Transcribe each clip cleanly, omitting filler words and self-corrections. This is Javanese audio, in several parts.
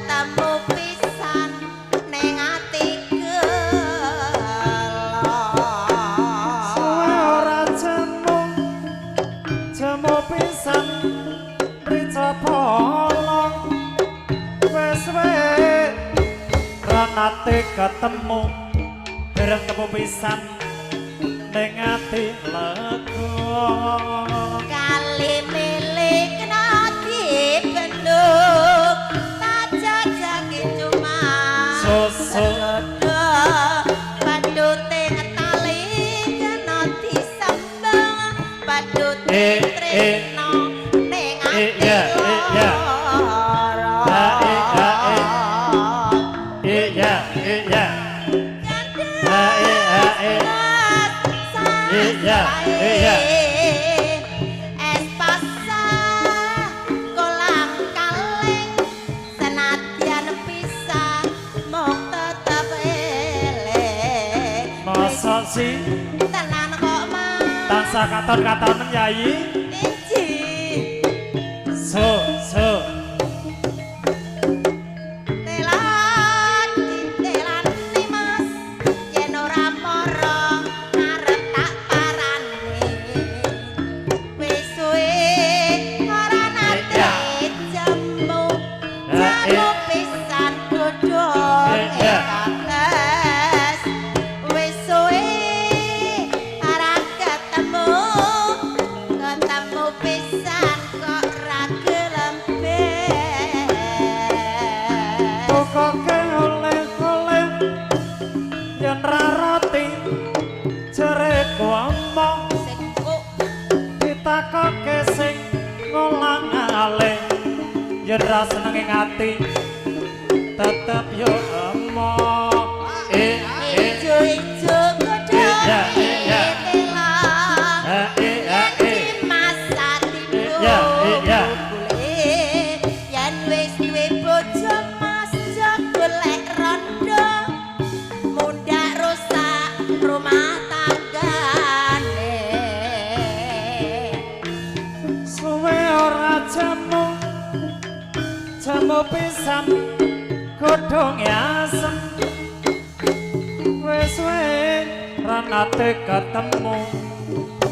Ketemu pisan ning ati gelo. Suwe ora jemu, jemu pisan mrica bolong. Wis suwe ra nate ketemu, bareng temu pisan ning ati lega. Kali milik kena dibendung, tak jajake cuma Susu. sedodo. Padute tali kena disembang, padute tresno ning ati ya, ya. lara. Ha, e, ha, e. Iya, iya. Ha, e, ha, e. Iya, iya. Es pasah kolang kaling, senadyan pisah mung tetep eling. Masa sih? Tenan kok, Mas. Tansah katon-katonen, Yayi. Inji. So, so. Telan ditelani, Mas, yen ora mara arep tak parani. Wis suwe ora nate jemu, jemu pisan godhong kates. Wis suwe ora ketemu, ketemu pisan kok ra gelem beres. Pokoke oleh-oleh yen ra roti jere omong. Sing kok ditakoke sing ngolang-aling, yen ra seneng ing ati tetep yo emoh. Eh, eh. Ijo-ijo godhong Iya. tela. Ha, e, ha, e. Dimasak Iya. dibule. Yen wis duwe bojo, Mas, aja golek rondo. Mundak rusak rumah tanggane. Suwe ora jemu, jemu pisan godhong asem. Wis suwe ra nate ketemu,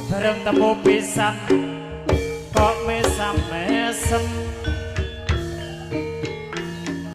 bareng temu pisan kok mesam-mesem.